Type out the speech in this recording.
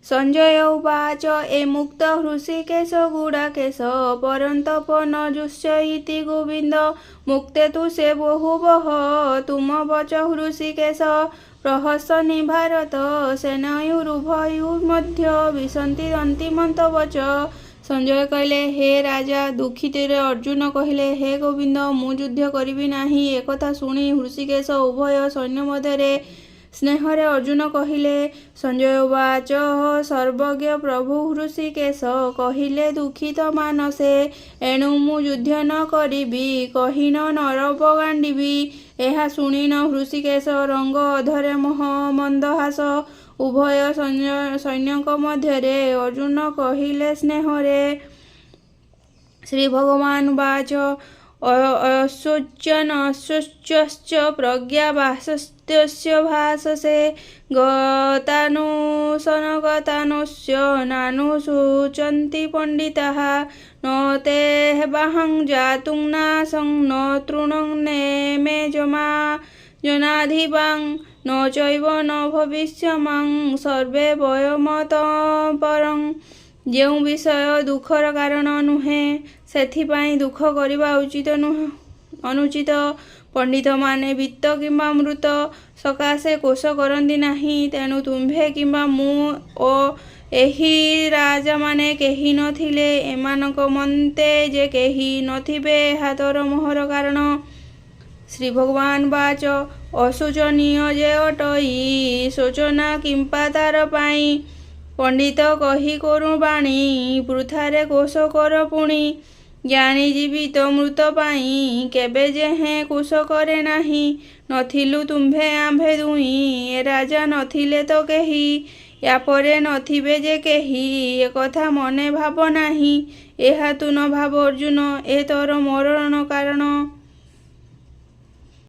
ସଞ୍ଜୟ ଉବାଚ, ଏ ମୁକ୍ତ ହୃଷୀକେଶ ଗୁଡ଼ାକେଶ, ପରନ୍ତପ ନ ଯୁଷ୍ୟ ଇତି ଗୋବିନ୍ଦ। ମୁକ୍ତେ ତୁ ସେ ବହୁବହ ତୁମ ବଚ ହୃଷୀକେଶ। ପ୍ରହସନି ଭାରତ ସେନୟୁରୁଭୟୁ ମଧ୍ୟ ବିଶନ୍ତି ଦନ୍ତିମନ୍ତ ବଚ। ସଞ୍ଜୟ କହିଲେ, ହେ ରାଜା! ଦୁଃଖିତରେ ଅର୍ଜୁନ କହିଲେ, ହେ ଗୋବିନ୍ଦ, ମୁଁ ଯୁଦ୍ଧ କରିବି ନାହିଁ। ଏକଥା ଶୁଣି ହୃଷୀକେଶ ଉଭୟ ସୈନ୍ୟ ମଧ୍ୟରେ ସ୍ନେହରେ ଅର୍ଜୁନ କହିଲେ। ସଞ୍ଜୟ ଉବାଚ, ସର୍ବଜ୍ଞ ପ୍ରଭୁ ହୃଷୀକେଶ କହିଲେ ଦୁଃଖିତ ମାନସେ, ଏଣୁ ମୁଁ ଯୁଦ୍ଧ ନ କରିବି କହିଣ ନରବ ଗାଣ୍ଡିବି। ଏହା ଶୁଣିଣ ହୃଷୀକେଶ ରଙ୍ଗ ଅଧରେ ମନ୍ଦହାସ। ଉଭୟ ସୈନ୍ୟଙ୍କ ମଧ୍ୟରେ ଅର୍ଜୁନ କହିଲେ ସ୍ନେହରେ। ଶ୍ରୀଭଗବାନୁବାଚ, ଅଶୋଚ୍ୟାନ୍ ଅଶୋଚ୍ୟଶ୍ଚ ପ୍ରଜ୍ଞାବାଂସ୍ତସ୍ୟ ଭାସସେ। ଗତାନୁସନଗତାନୁଶ୍ଚ ନାନୁଶୋଚନ୍ତି ପଣ୍ଡିତାଃ। ନ ତେ ह्यहଂ ଜାତୁଂ ନାସଂ ନ ତୃଣଂ ନେମେ ଜନାଧିପାଂ। ନ ଚୈବ ନ ଭବିଷ୍ୟମାଂ ସର୍ବେ ବୟମତଃ ପରଂ। ଯେଉଁ ବିଷୟ ଦୁଃଖର କାରଣ ନୁହେଁ, ସେଥିପାଇଁ ଦୁଃଖ କରିବା ଉଚିତ ନୁହେଁ, ଅନୁଚିତ। ପଣ୍ଡିତମାନେ ବିତ୍ତ କିମ୍ବା ମୃତ ସକାଶେ କୋଷ କରନ୍ତି ନାହିଁ। ତେଣୁ ତୁମ୍ଭେ କିମ୍ବା ମୁଁ ଓ ଏହି ରାଜାମାନେ କେହି ନଥିଲେ। ଏମାନଙ୍କ ମନ୍ତେ ଯେ କେହି ନଥିବେ, ଏହା ତୋର ମୋହର କାରଣ। ଶ୍ରୀଭଗବାନୁବାଚ, ଅଶୋଚନୀୟ ଯେ ଅଟଇ ଶୋଚନା କିମ୍ପା ତାର ପାଇଁ। ପଣ୍ଡିତ କହି କରୁଁ ବାଣୀ ବୃଥାରେ କୋଷ କର ପୁଣି। ଜ୍ଞାନୀ ଜୀବିତ ମୃତ ପାଇଁ କେବେ ଯେହେଁ କୋଷ କରେ ନାହିଁ। ନଥିଲୁ ତୁମ୍ଭେ ଆମ୍ଭେ ଦୁହିଁ ଏ ରାଜା ନଥିଲେ ତ କେହି। ୟା ପରେ ନଥିବେ ଯେ କେହି, ଏକଥା ମନେ ଭାବ ନାହିଁ। ଏହା ତୁ ନ ଭାବ ଅର୍ଜୁନ, ଏ ତୋର ମରଣ କାରଣ।